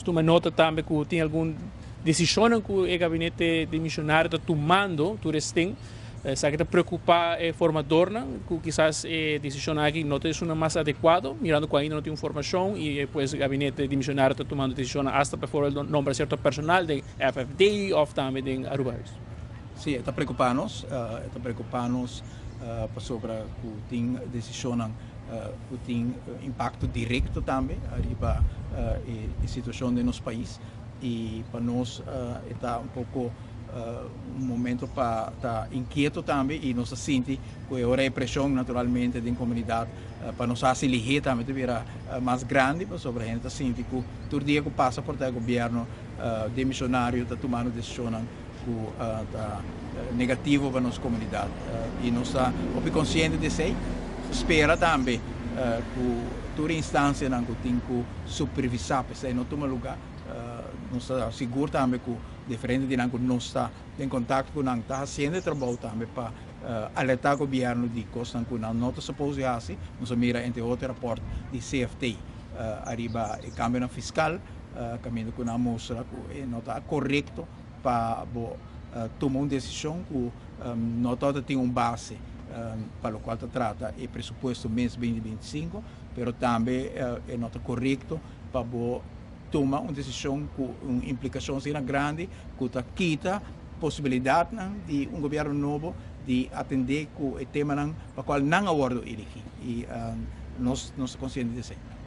Tuma nota tambe ku tin algun desishon ku e gabinete demisionario ta tumando, tur esten. Esaki ta preokupá e formadornan, ku kisas e desishon aki no ta esun mas adekuá, mirando ku ainda no tin un formashon i pues gabinete demisionario ta tumando desishon hasta bijvoorbeeld nombra sierto personal di FFD òf tambe di Aruba Huis. Si, ta preokupá nos, ta preokupá nos pasobra ku tin desishon ku tin impakto direkto tambe riba e situashon di nos pais i pa nos ta un poko un momento pa ta inkieto tambe i nos sinti ku e preshon naturalmente di komunidat pa nos hasi lihé tambe ta bira mas grandi, pasobra hende ta sinti ku tur dia ku pasa por e gobièrnu demisionario ta tumando desishon ku ta negativo pa nos komunidat i nos ta konsiente di esei. Spera tambe ku tur instansianan ku tin ku supervisá pa esei no tuma lugá. Nos ta sigur tambe ku diferente di nan ku nos ta den kontakto ku nan ta hasiendo trabou tambe pa alertá gobièrnu di kos ku nan no ta supuesto hasi. Nos mira, entre otro, rapòrt di CFT ariba e kambio fiskal, kaminda ku nan mustra ku no ta korekto pa tuma un desishon ku no tin un base pa loke ta trata e presupuesto mes 2025, pero tambe no ta korekto pa tuma un desishon ku un implikashon asina grandi ku ta kita posibilidat di un gobièrnu nobo di atendé ku e tema pa kual nan a wòrdu eligí i nos ta konsiente di esei.